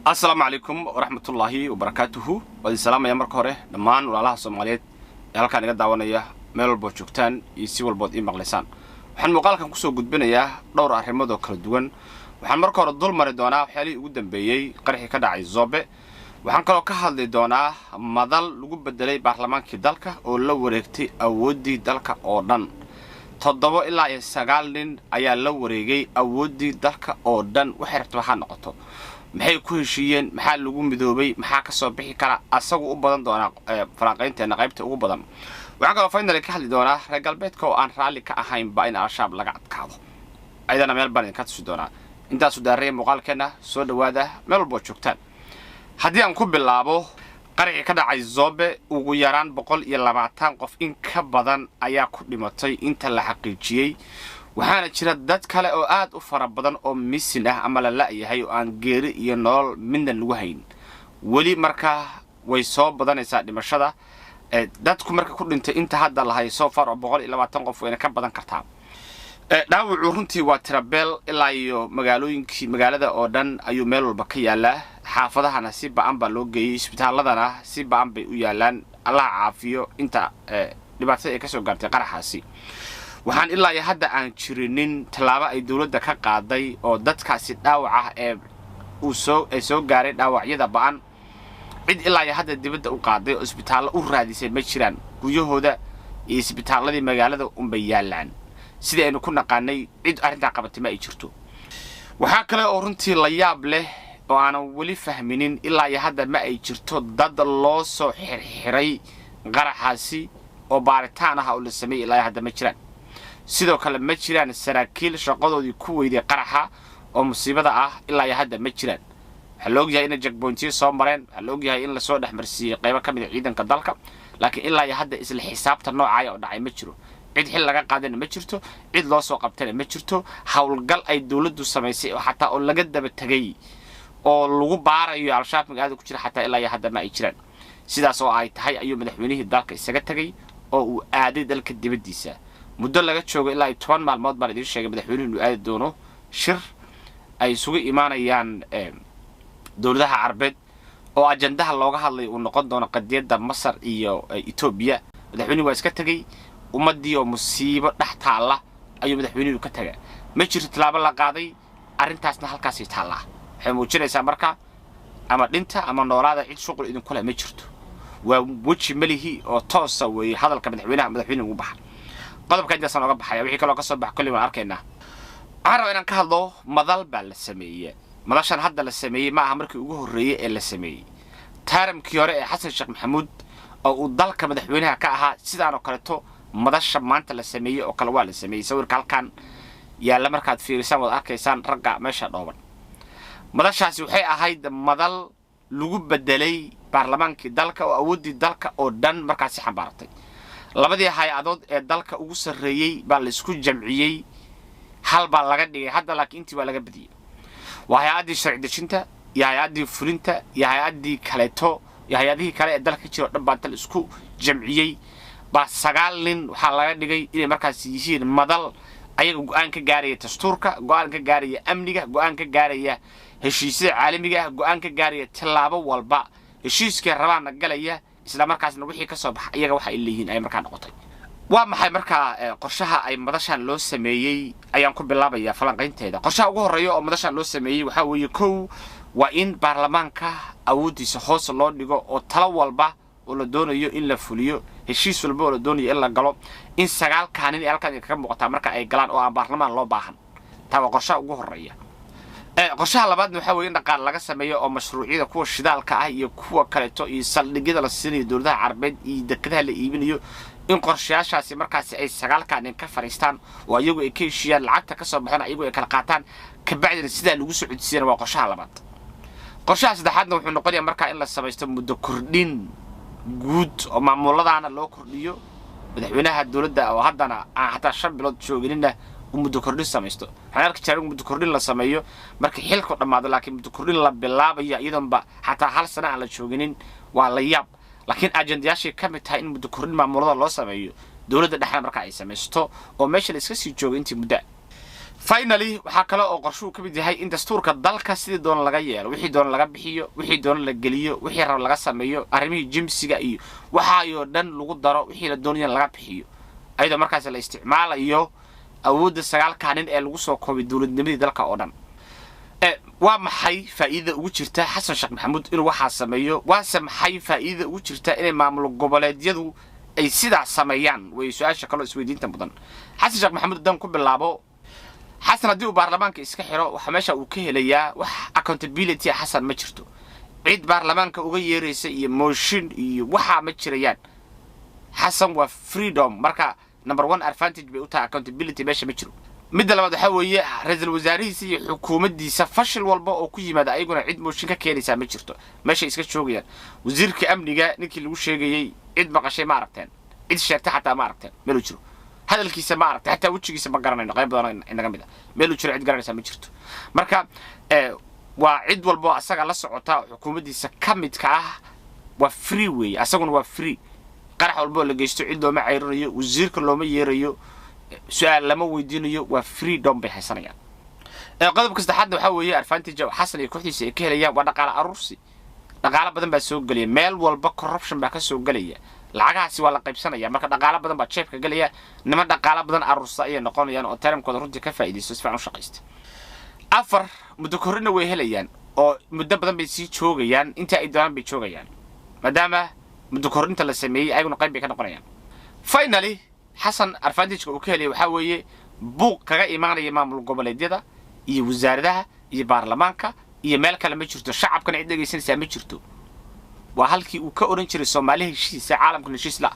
Asalaamu calaykum waraxmatullaahi wabarakaatuhu. Waa idin salaamaya marka hore dhammaan walaalaha Soomaaliyeed ee halkaan iga daawanaya, meel walbood joogtaan iyo si walbood ii maqlaysaan. Waxaan muuqaalkan kusoo gudbinayaa dhowr arrimood oo kala duwan. Waxaan marka hore dul mari doonaa waxyaalihii ugu dambeeyey qaraxii ka dhacay Zobe. Waxaan kaloo ka hadli doonaa madal lagu bedelay baarlamaankii dalka oo la wareegtay awooddii dalka oo dhan. 7 ilaa iyo 9 nin ayaa la wareegay awooddii dalka oo dhan. Waxay rabta waxaa noqoto, maxay ku heshiiyeen, maxaa lagu midoobay, maxaa ka soo bixi kara, asagu u badan doonaa falanqaynteena qaybta ugu badan. Waxaan kaloo finally ka hadli doonaa reer galbeedka oo aan raalli ka ahaynba in Al-Shabaab laga adkaado, ayadana meel baan idinka tusi doonaa. Intaasu daaraya muuqaalkeenna. Soo dhowaada meel walbood joogtaan. Haddii aan ku bilaabo qarixii ka dhacay Zobe, ugu yaraan 120 qof in ka badan ayaa ku dhimatay inta la xaqiijiyey, waxaana jira dad kale oo aad u fara badan oo missing ah ama la la'yahay oo aan geeri iyo nolol midna lagu hayn weli. Marka way soo badanaysaa dhimashada dadku marka ku dhintay inta hadda la hayo so far oo 120 qof, wayna ka badan kartaa. Dhaawacu runtii waa tirabeel, ilaa iyo magaalooyinkii magaalada oo dhan ayuu meel walba ka yaalaa. Xaafadahana si ba'an baa loo geeyey, isbitaaladana si ba'an bay u yaalaan. Allaha caafiyo inta dhibaatada ay kasoo gaartay qaraxaasi. Waxaan ilaa iyo hadda aan jirinin tallaabo ay dowladda ka qaaday oo dadkaasi dhaawac ah ee uu soo ay soo gaaray dhaawacyada ba'an, cid ilaa iyo hadda dibadda u qaaday oo isbitaallo u raadisay ma jiraan. Guryahooda iyo isbitaalladii magaalada unbay yaallaan sidii aynu ku naqaanay. Cid arrintaa qabatay ma ay jirto. Waxaa kale oo runtii la yaab leh oo aanan weli fahminin, ilaa iyo hadda ma ay jirto dad loo soo xirxiray qaraxaasi oo baaritaan ah oo la sameeyey, ilaa iyo hadda ma jiraan. Sidoo kale ma jiraan saraakiil shaqadoodii ku weyday qaraxa oo musiibada ah, ilaa iyo hadda ma jiraan. Waxaa la ogyahay inay checkpointiyo soo mareen, waxaa la ogyahay in lasoo dhex marsiiyey qaybo ka mid a ciidanka dalka, laakiin ilaa iyo hadda isla xisaabta noocaya oo dhacay ma jiro. Cid xil laga qaadana ma jirto, cid loo soo qabtana ma jirto. Howlgal ay dowladdu samaysay oo xataa oo laga daba tegay oo lagu baarayo Al-Shabaab magaalada ku jira xataa ilaa iyo hadda ma ay jiraan. Sidaas oo ay tahay ayuu madaxweynihii dalka isaga tegay oo uu aaday dalka dibaddiisa. Muddo laga joogo ilaa iyo 10 maalmood baan idiin sheegay madaxweynuhu inuu aadi doono shir ay isugu imaanayaan dowladaha Carbeed oo ajandaha looga hadlay uu noqon doono qadiyadda Masar iyo Etoobiya. Madaxweynuhu waa iska tegey. Ummaddii oo musiibo dhex taalla ayuu madaxweynuhu ka taga. Ma jirto tallaabo la qaaday, arrintaasna halkaasay taallaa. Waxay muujinaysaa marka ama dhinta ama noolaada cid shuqul idinku leh ma jirto. Waa weji melihi oo toosa weeye hadalka madaxweynaha madaxweyne ugu baxa. Qodobka intaasaan oga baxaya, wixii kaloo kasoo baxa kolley waan arkaynaa. Waxaan rabaa inaan ka hadlo madal baa la sameeye. Madashan hadda la sameeyey ma aha markii ugu horreeyey ee la sameeyey. Taaramkii hore ee Xasan Sheekh Maxamuud oo uu dalka madaxweynaha ka ahaa, sidaan oo kaleeto madasha maanta la sameeyey oo kale waa la sameeyey. Sawirka halkan yaalla markaad fiirisaan waad arkaysaan ragga meesha dhooban. Madashaasi waxay ahayd madal lagu bedelay baarlamaankii dalka oo awooddii dalka oo dhan markaasi xambaaratay. Labadii hay-adood ee dalka ugu sarreeyey baa la isku jamciyey, hal baa laga dhigay hadda, laakiin intii waa laga badiyey. Waa hay-addii sharci dejinta iyo hay-addii fulinta iyo hay-addii kaleeto iyo hay-adihii kale ee dalka ka jira o dhan baa inta la isku jamciyey baa 9 nin waxaa laga dhigay inay markaas yihiin madal ayaga go'aan ka gaaraya dastuurka, go'aan ka gaaraya amniga, go'aan ka gaaraya heshiisyada caalamiga ah, go'aan ka gaaraya tallaabo walba, heshiiskay rabaanna galaya, isla markaasna wixii ka soo baxa iyaga waxa ay leeyihiin ay markaa noqotay. Waa maxay markaa qorshaha ay madashan loo sameeyey ayaan ku bilaabayaa falanqaynteeda. Qorshaha ugu horreeya oo madashan loo sameeyey waxaa weeye: kow, waa in baarlamaanka awooddiisa hoos loo dhigo oo talo walba oo la doonayo in la fuliyo, heshiis walba oo la doonayo in la galo, in 9-kaa nin ee halkan kaga muuqataa marka ay galaan oo aan baarlamaan loo baahan. Taa waa qorshaha ugu horreeya. Qorshaha labaadna waxaa weye in dhaqaal laga sameeyo oo mashruucyada kuwa shidaalka ah iyo kuwa kaleeto iyo saldhigyada la siinayo dowladaha Carbeed iyo dekedaha la iibinayo, in qorshayaashaasi markaasi ay 9-kaa nin ka fadhiistaan oo iyagu ay ka heshiiyaan, lacagta kasoo baxdana iyagu ay kala qaataan, kabacdina sidaa lagu socodsiiyana waa qorshaha labaad. Qorshaha saddexaadna wuxuu noqonayaa markaa in la samaysto muddo kordhin guud oo maamuladaana loo kordhiyo, madaxweynaha dowladda oo haddana aan xataa 5 bilood jooginina uu muddo kordhin samaysto. Waxaan arki jiraa in muddo kordhin la sameeyo markii xilku dhammaado, laakiin muddo kordhin la bilaabayo iyadoonba xataa hal sano aan la jooginin waa la yaab. Laakiin ajendayaashay ka mid tahay in muddo kordhin maamulada loo sameeyo, dowladda dhexna marka ay samaysto oo meesha la iska sii joogo intii muddo. Finally, waxaa kale oo qorshuhu ka mid yahay in dastuurka dalka sidii doona laga yeelo, wixii doona laga bixiyo, wixii doona la geliyo, wixii rab laga sameeyo, arrimihii jimsiga iyo waxaayoo dhan lagu daro, wixii la doonaya laga bixiyo, ayadoo markaas la isticmaalayo awoodda 9-ka nin ee lagu soo koobay dowladnimadii dalka oo dhan. Waa maxay faa'iidada ugu jirta Xasan Sheekh Maxamuud inuu waxaa sameeyo? Waase maxay faa'iidada ugu jirta inay maamul goboleedyadu ay sidaa sameeyaan? Way su-aasha kaloo isweydiinta mudan. Xasan Sheekh Maxamuud haddaan ku bilaabo, Xasan haddii uu baarlamaanka iska xiro, waxa meesha uu ka helayaa wax accountability. Xasan ma jirto cid baarlamaanka uga yeeraysa iyo motion iyo waxaa ma jirayaan. Xasan waa freedom. Marka number one advantage bay u tahay, accountability meesha ma jiro. Midda labaad waxaa weeye, ra-iisul wasaarihiisa iyo xukuumaddiisa fashil walba oo ku yimaada, ayaguna cid mooshin ka keenaysaa ma jirto, meeshay iska joogayaan. Wasiirka amniga ninkii lagu sheegayey, cid maqashay ma aragteen? Cid sheegtay xataa ma aragteen? Meeluu jiro hadalkiisa ma aragtay? Xataa wejigiisa ma garanayno. Qayb badan inaga mid a meeluu jiro cid garanaysaa ma jirto. Marka waa cid walbo asaga la socota, xukuumaddiisa ka midka ah, waa free weeye, asaguna waa free. Qarax walba oo la geysto cid looma cayrinayo, wasiirka looma yeerayo, su-aal lama weydiinayo, waa freedom bay haysanayaan. Qodobka saddexaadna waxaa weeye, advantage oo Xasan iyo kooxdiisa ay ka helayaan waa dhaqaale aruursi. Dhaqaalo badan baa soo gelaya, meel walba corruption baa ka soo gelaya, lacagahaasi waa la qaybsanaya. Marka dhaqaalo badan baa jeebka gelaya, niman dhaqaalo badan aruursa ayay noqonayaan oo termkooda runtii ka faa'iidaysto, si fiican u shaqaysta. Afar, muddo korrina way helayaan oo muddo badan bay sii joogayaan, inta ay doonaan bay joogayaan, maadaama muddo korrinta la sameeyey ayaguna qayb bay ka noqonayaan. Finally, Xasan advantageka uu ka helaya waxaa weeye, buuq kaga imaanaya maamul goboleedyada iyo wasaaradaha iyo baarlamaanka iyo meel kale ma jirto, shacabkana cid dhegaysanaysaa ma jirto. Waa halkii uu ka odhan jiray Soomaali heshiisa, caalamkan heshiis la,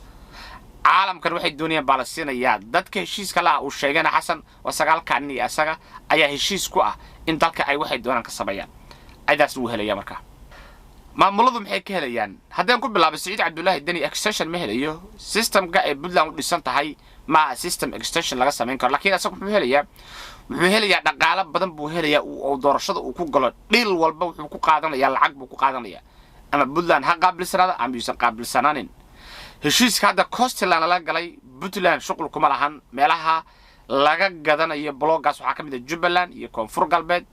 caalamkan waxay doonayaan baa la siinayaa. Dadka heshiiska laha uu sheegana Xasan waa 9-kaa nin iyo asaga ayaa heshiis ku ah in dalka ay waxay doonaan ka sameeyaan. Ayadaas wuu helaya. Markaa maamuladu maxay ka helayaan? Haddaan ku bilaabay Siciid Cabdullaahi Deni, extension ma helayo. Systemka ay Puntland u dhisan tahay maaha system extension laga samayn karo, laakiin asaga muxuu helayaa? Wuxuu helayaa dhaqaalo badan buu helayaa oo doorashada uu ku galo. Dhiil walba wuxuu ku qaadanayaa lacag buu ku qaadanayaa, ama Puntland ha qaabilsanaada ama yuusan qaabilsanaanin. Heshiiska hadda coastland lala galay, Puntland shuqul kuma lahan. Meelaha laga gadanayo bloggaas waxaa ka mid ah Jubbaland iyo Koonfur Galbeed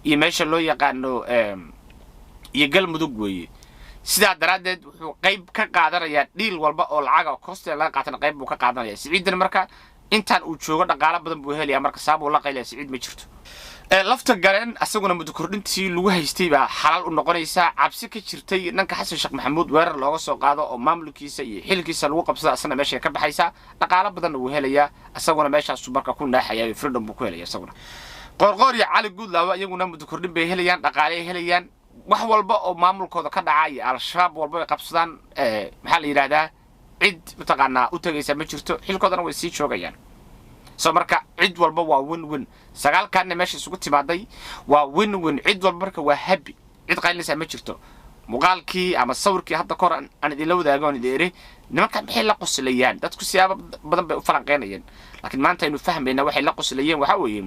iyo meesha loo yaqaano iyo Galmudug weeye. Sidaa daraaddeed wuxuu qayb ka qaadanayaa dhiil walba oo lacaga coastland laga qaatana, qayb buu ka qaadanaya Siciidan. Marka intaan uu joogo dhaqaalo badan buu helayaa. Marka saabuu la qaylaya Siciid ma jirto. Lafta Gareen asaguna muddo kordhintii lagu haystay baa xalaal u noqonaysaa. Cabsi ka jirtay dhanka Xasan Sheekh Maxamuud weerar looga soo qaado oo maamulkiisa iyo xilkiisa lagu qabsado, asagna meeshay ka baxaysaa, dhaqaalo badanna wuu helayaa asaguna, meeshaasuu marka ku naaxaya, freedom buu ku helaya isaguna. Qoorqoor iyo Cali Guudlaawa iyaguna muddo kordhin bay helayaan, dhaqaaley helayaan. Wax walba oo maamulkooda ka dhaca iyo Al-Shabaab walba ay qabsadaan, maxaa la yidhahdaa, cid mataqaanaa u tegaysa ma jirto, xilkoodana way sii joogayaan. So marka cid walba waa win win. 9-kaanna meesha isugu timaaday waa win win, cid walba marka waa happy, cid qaylinaysaa ma jirto. Muuqaalkii ama sawirkii hadda kahor aan idinla wadaago oon idin iri nimankan maxay la qoslayaan, dadku siyaabo badan bay u falanqeynayeen, laakiin maanta aynu fahmayna waxay la qoslayeen waxaa weeye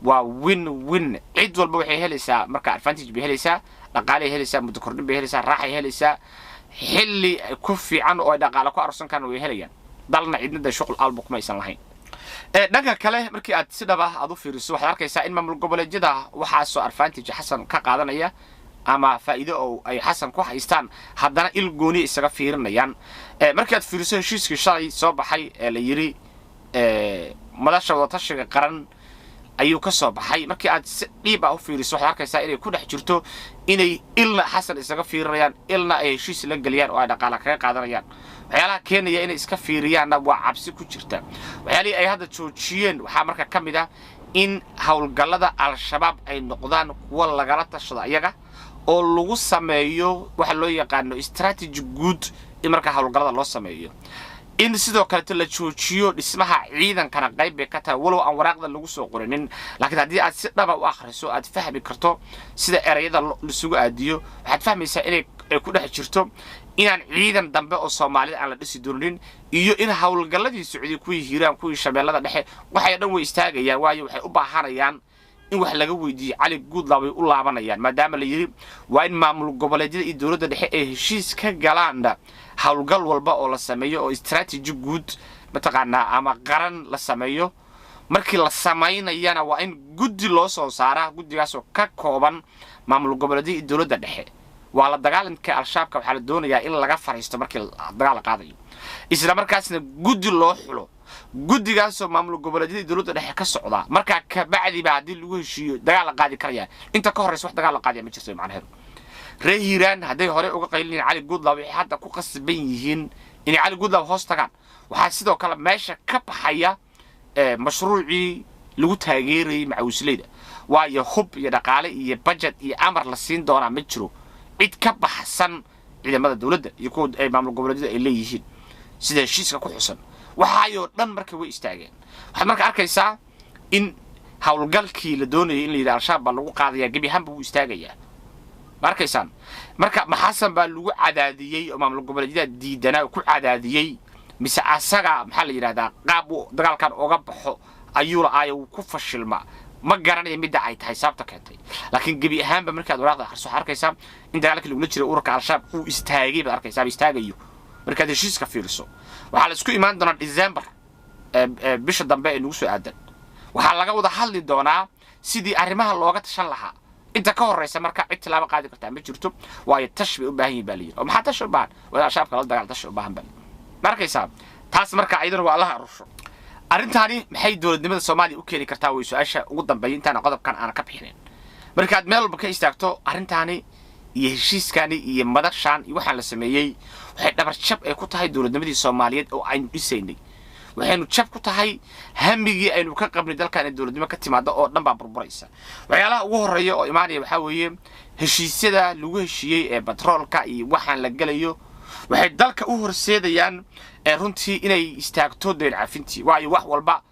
waa win win. Cid walba waxay helaysaa marka advantage bay helaysaa, dhaqaalay helaysaa, muddo kordhin bay helaysaa, raaxay helaysaa, xilli ku fiican oo ay dhaqaale ku arursan karaan way helayaan. Dalna cidna de shuqul alba kuma aysan lahayn. Dhanka kale, markii aad si dhab ah aad u fiiriso, waxaad arkaysaa in maamul goboleedyada waxaasoo advantage Xasan ka qaadanaya ama faa'iido oo ay Xasan ku haystaan, haddana il gooni isaga fiirinayaan. Markii aad fiiriso heshiiskii shalay soo baxay ee la yidhi Madasha Wadatashiga Qaran ayuu ka soo baxay, markii aad si dhiib ah u fiiriso, waxaad arkaysaa inay ku dhex jirto inay ilna Xasan isaga fiirinayaan, ilna ay heshiis la geliyaan oo ay dhaqaala kaga qaadanayaan. Waxyaalaha keenaya inay iska fiiriyaanna waa cabsi ku jirta. Waxyaalihii ay hadda joojiyeen waxaa marka ka mid ah in howlgallada Al-Shabaab ay noqdaan kuwo lagala tashado ayaga oo lagu sameeyo waxa loo yaqaano strategy guud in marka howlgallada loo sameeyo, in sidoo kaleeto la joojiyo dhismaha ciidankana qayb bay ka tahay, walow aan waraaqda lagu soo qorinin, laakiin haddii aad si dhaba u akhriso, aad fahmi karto sida ereyada laisugu aadiyo, waxaad fahmaysaa inay ay ku dhex jirto inaan ciidan dambe oo Soomaalida aan la dhisi doonin iyo in howlgalladii socday, kuwii Hiiraan, kuwii Shabeellada Dhexe, waxay dhan way istaagayaan. Waayo, waxay u baahanayaan in wax laga weydiiyo Cali Guudlaa bay u laabanayaan, maadaama la yidhi waa in maamul goboleedyada iyo dowladda dhexe ay heshiis ka galaan howlgal walba oo la sameeyo oo strategy guud mataqaanaa ama qaran la sameeyo. Markii la samaynayana waa in guddi loo soo saaraa, guddigaasoo ka kooban maamul goboleedyada iyo dowladda dhexe. Waa la dagaalanka Al-Shabaabka waxaa la doonayaa in laga fariisto markii dagaal la qaadayo, isla markaasna guddi loo xulo, guddigaasoo maamul goboleedyada iyo dowladda dhexe ka socda. Markaa kabacdi baa haddii lagu heshiiyo dagaal la qaadi karaya. Inta ka horreysa wax dagaal la qaadaya ma jirto. Macnaheedu, reer Hiiraan hadday horey uga qaylinyihin Cali Goodlaw, waxay hadda ku qasban yihiin inay Cali Goodlaw hoos tagaan. Waxaa sidoo kale meesha ka baxaya mashruucii lagu taageerayay macawisleyda, waayo hub iyo dhaqaale iyo budget iyo amar la siin doonaa ma jiro cid ka baxsan ciidamada dowladda iyo kuwa ay maamul goboleedyada ay leeyihiin sida heshiiska ku xusan. Waxaayoo dhan marka way istaageen. Waxaad marka arkaysaa in howlgalkii la doonayay in la yidhaha Al-Shabaab baa lagu qaadayaa gebi ahaanba wuu istaagayaa. Ma arkaysaan? Marka Maxasan baa lagu cadaadiyey oo maamul goboleedyada diidanaa oo ku cadaadiyey, mise asaga maxaa la yidhahdaa qaab uu dagaalkan uga baxo ayuu la-aayo wuu ku fashilma? Ma garanayo midda ay tahay sababta keentay, laakiin gebi ahaanba markaad waraaqda akhriso waxaad arkaysaa in dagaalkii lagula jiray ururka Al-Shabaab uu istaagay baad arkaysaa, istaagayo. Markaad heshiiska fiiriso, waxaa la isku imaan doonaa December, bisha dambe ee nagu soo aadan. Waxaa laga wada hadli doonaa sidii arrimaha looga tashan lahaa. Inta ka horreysa marka cid tilaabo qaadi kartaa ma jirto, waayo tash bay u baahan yihin baa layidhi. Oo maxaa tash u baahan? Waa in Al-Shabaabka la dagaal tash u baahan baa. Ma arkaysaa taas? Marka iyaduna waa Allaha arusho. Arrintaani maxay dowladnimada Soomaaliya u keeni kartaa way su-aasha ugu dambeeya intaana qodobkan aana ka bixinin. Markaad meel walba ka istaagto, arrintaani iyo heshiiskani iyo madashaan iyo waxaan la sameeyey waxay dhabar jab ay ku tahay dowladnimadii Soomaaliyeed oo aynu dhisaynay. Waxaynu jab ku tahay hamigii aynu ka qabnay dalkan ee dowladnimo ka timaada oo dhan baa burburaysa. Waxyaalaha ugu horreeya oo imaanaya waxaa weeye heshiisyada lagu heshiiyey ee batroolka iyo waxaan la gelayo waxay dalka u horseedayaan ee runtii inay istaagto deyn cafintii, waayo wax walba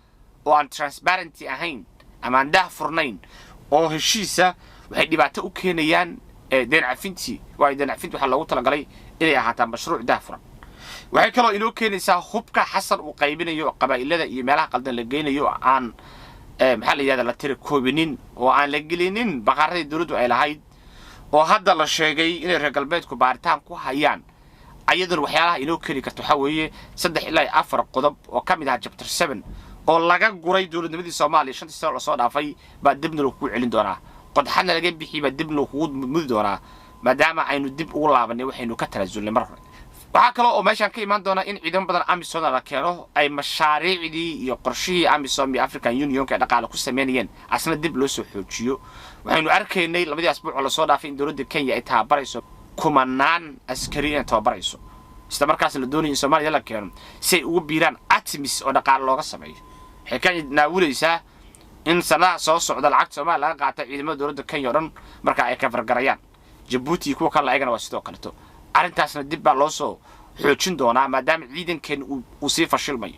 oo aan transparency ahayn ama aan daah furnayn oo heshiisa waxay dhibaato u keenayaan deyn cafintii, waayo deyn cafintii waxaa loogu talagalay inay ahaataa mashruuc daah furan. Waxay kaloo inoo keenaysaa hubka Xasan uu qaybinayo oo qabaa'ilada iyo meelaha qaldan la geynayo oo aan maxaa la yidhahda la tira koobinin oo aan la gelinin baqaaradii dowladdu ay lahayd, oo hadda la sheegay inay reer galbeedku baaritaan ku hayaan. Ayaduna waxyaalaha inoo keeni karta waxaa weeye 3 ilaa 4 qodob oo ka mid ahaa chapter 7 oo laga guray dowladnimadii Soomaaliya 5-tii sano lasoo dhaafay baa dibna lagu celin doonaa, qodxadna laga bixi baa dibna kugu mudi doonaa, maadaama aynu dib ugu laabanay waxaynu ka tanaasulnay mar hore. Waxaa kaloo oo meeshaan ka imaan doona in ciidamo badan AMISOM la keeno, ay mashaariicdii iyo qorshihii AMISOM iyo African Unionka ay dhaqaale ku sameynayeen asna dib loo soo xoojiyo. Waxaynu arkaynay labadii asbuuc oo lasoo dhaafay in dowladda Kenya ay tababarayso kumanaan askari, inay tababarayso, isla markaasna la doonaya in Soomaaliya la keeno si ay ugu biiraan ATMIS oo dhaqaale looga sameeyo. Waxay Kenya naawulaysaa in sanadaha soo socda lacagta Soomaaliya laga qaata ciidamada dowladda Kenya oo dhan marka ay kafargarayaan. Jabuuti iyo kuwa kalena ayagana waa sidoo kaleto. Arrintaasna dib baa loo soo xoojin doonaa, maadaama ciidankeeni uu sii fashilmayo.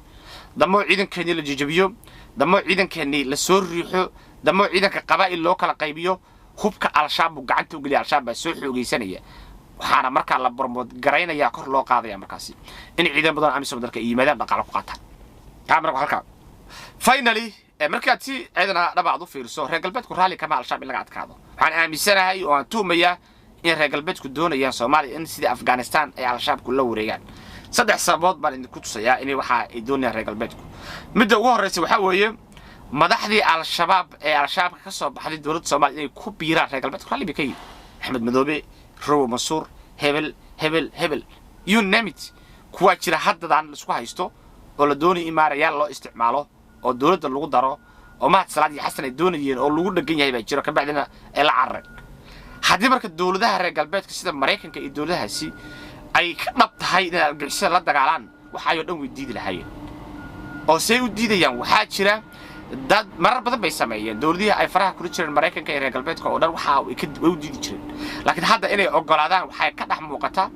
Damoo ciidankeennii la jejabiyo, damoo ciidankeennii la soo riixo, damoo ciidanka qabaa'il loo kala qaybiyo, hubka Al-Shabaab buu gacanta u geliya, Al-Shabaab baa soo xoogaysanaya. Waxaana markaa la promote garaynaya, kor loo qaadaya markaasi in ciidan badan AMISOM dalka ay yimaadaan, dhaqaale ku qaataan. Taa marka halkaa finally markaad si ciidana dhab aad u fiiriso, reer galbeedku raalli kama Al-Shabaab in laga adkaado. Waxaan aaminsanahay oo aan tuhumayaa in reer galbeedku doonayaan Soomaaliya in sidii Afghanistan ay Al-Shabaabku la wareegaan. 3 sababood baan idinku tusayaa inay waxa ay doonayaan reer galbeedku. Midda ugu horreysa waxaa weeye madaxdii Al-Shabaab ee Al-Shabaabka ka soo baxday dowladda Soomaaliya inay ku biiraan reer galbeedku raalli bay ka yihin. Axmed Madoobe, Rowo Mansuur, hebel hebel hebel, you name it, kuwaa jira haddadaan laisku haysto oo la doonaya in maarayaal loo isticmaalo oo dowladda lagu daro, oo Mahad Salaad iyo Xasan ay doonayeen oo lagu dhegan yahay baa jiro, kabacdina ay la carareen. Haddii marka dowladaha reer galbeedka sida Maraykanka iyo dowladahaasi ay ka dhab tahay inay argagixisada la dagaalaan, waxaayoo dhan way diidi lahaayeen. Oo say u diidayaan? Waxaa jira dad marar badan bay sameeyeen dowladihii ay faraha kula jireen Maraykanka iyo reer galbeedka oo dhan, waxa way u diidi jireen, laakiin hadda inay ogolaadaan waxay ka dhex muuqata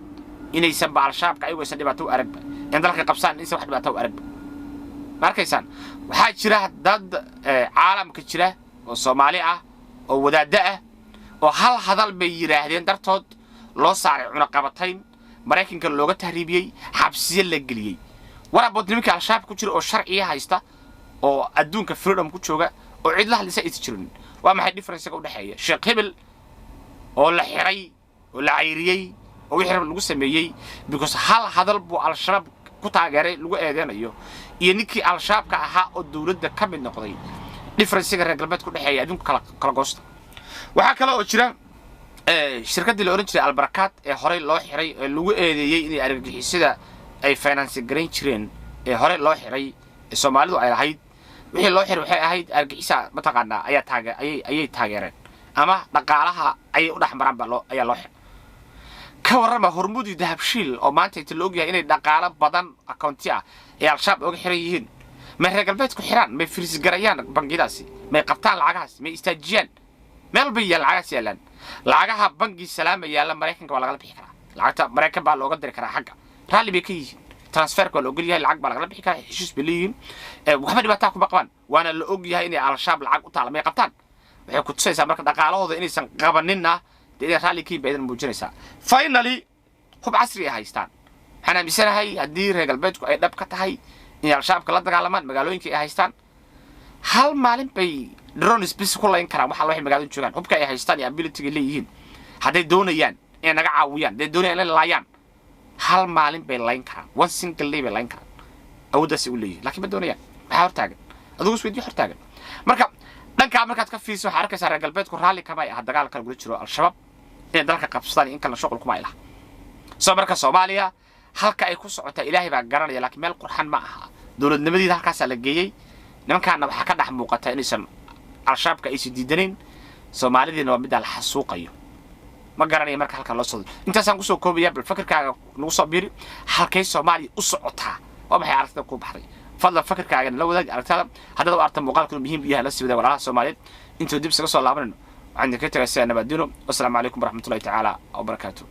inaysan ba Al-Shabaabka ayagu aysan dhibaato u aragba in dalka qabsaan, inaysan wax dhibaato u aragba. Ma arkaysaan? Waxaa jira dad caalamka jira oo Soomaali ah oo wadaaddo ah oo hal hadal bay yidhaahdeen dartood loo saaray cunaqabatayn, Maraykanka looga tahriibiyey, xabsiyo la geliyey. Warabood nimanka Al-Shabaab ku jira oo sharciya haysta oo adduunka freedom ku jooga oo cid la hadlaysa aysan jirin, waa maxay differencega u dhexeeya Sheekh hebel oo la xiray oo la cayriyey oo wixii rab lagu sameeyey because hal hadal buu Al-Shabaab ku taageeray lagu eedeynayo iyo ninkii Al-Shabaabka ahaa oo dowladda ka mid noqday, difference-ga reer galbeedka u dhexeeya adduunka kala goosta. Waxaa kale oo jira shirkaddii la odhan jiray Albarakaad ee horey loo xiray ee lagu eedeeyey inay argagixisada ay finance garayn jireen, ee horey loo xiray ee Soomaalidu ay lahayd. Wixii loo xiray waxay ahayd argagixisa mataqaanaa ayaa taage ayay taageereen ama dhaqaalaha ayay u dhex maraan baa loo ayaa loo xiray. Ka warrama Hormuud iyo Dahabshiil oo maanta inta la ogyahay inay dhaqaalo badan account-i ah ee Al-Shabaab oga xiran yihiin? May reer galbeedku xiraan? May freeze garayaan bangiyadaasi? May qabtaan lacagahaas? May istaajiyaan? Meel bay yaal lacagahaas yaalaan. Lacagaha bangi Salaama yaalla Maraykanka waa lagala bixi karaa, lacagta Maraykan baa looga diri karaa, xagga raalli bay ka yihiin, transfer-ka waa la ogol yahay, lacag baa lagala bixi karaa, heshiis bay leeyihiin, waxba dhibaataa kuma qabaan. Waana la og yahay inay Al-Shabaab lacag u taala. May qabtaan? Waxay ku tusaysaa marka dhaqaalahooda inaysan qabaninna dee inay raalli ka yihiin bay idan muujinaysaa. Finally, hub casri ay haystaan. Waxaan aaminsanahay haddii reer galbeedku ay dhab ka tahay inay Al-Shabaabka la dagaalamaan, magaalooyinka ay haystaan hal maalin bay drones bis ku layn karaan. Waxa waxay magaalada joogaan, hubka ay haystaan iyo ability leeyihiin, hadday doonayaan inay naga caawiyaan, hadday doonayaan inay laayaan, hal maalin bay layn karaan, one single day bay layn karaan, awooddaasay u leeyihin. Laakiin ma doonayaan. Maxaa hortaagan? Adigu isweydiyo hortaagan. Marka dhankaa markaad ka fiirso, waxaa arkaysaa reer galbeedku raalli kama ay aha dagaalka lagula jiro Al-Shabaab. Inay dalka qabsadaan iyo in kalena shuqul kuma ay laha. Soo marka Soomaaliya halka ay ku socotaa Ilaahay baa garanaya, laakiin meel qurxan ma aha. Dowladnimadiida halkaasaa la geeyey. Nimankaana waxaa ka dhex muuqata inaysan Al-Shabaabka aysan diidanayn, Soomaalidiina waa middaa la xasuuqayo. Ma garanaya marka halka loo socdo. Intaasaan kusoo koobaya. Bal fakirkaaga nagu soo biiri. Halkay Soomaaliya u socotaa? Waa maxay aragtida kuu baxday? Fadlan fakirkaaga nala wadaag aragtada. Haddaad u aragta muuqaalka inuu muhiim u yahay, la sii wadaag walaalaha Soomaaliyeed. Intuu dib isaga soo laabanayno, waxaan idinkaga tagay sidaa nabadino. Wasalaamu calaykum waraxmatullahi tacaala wabarakaatu.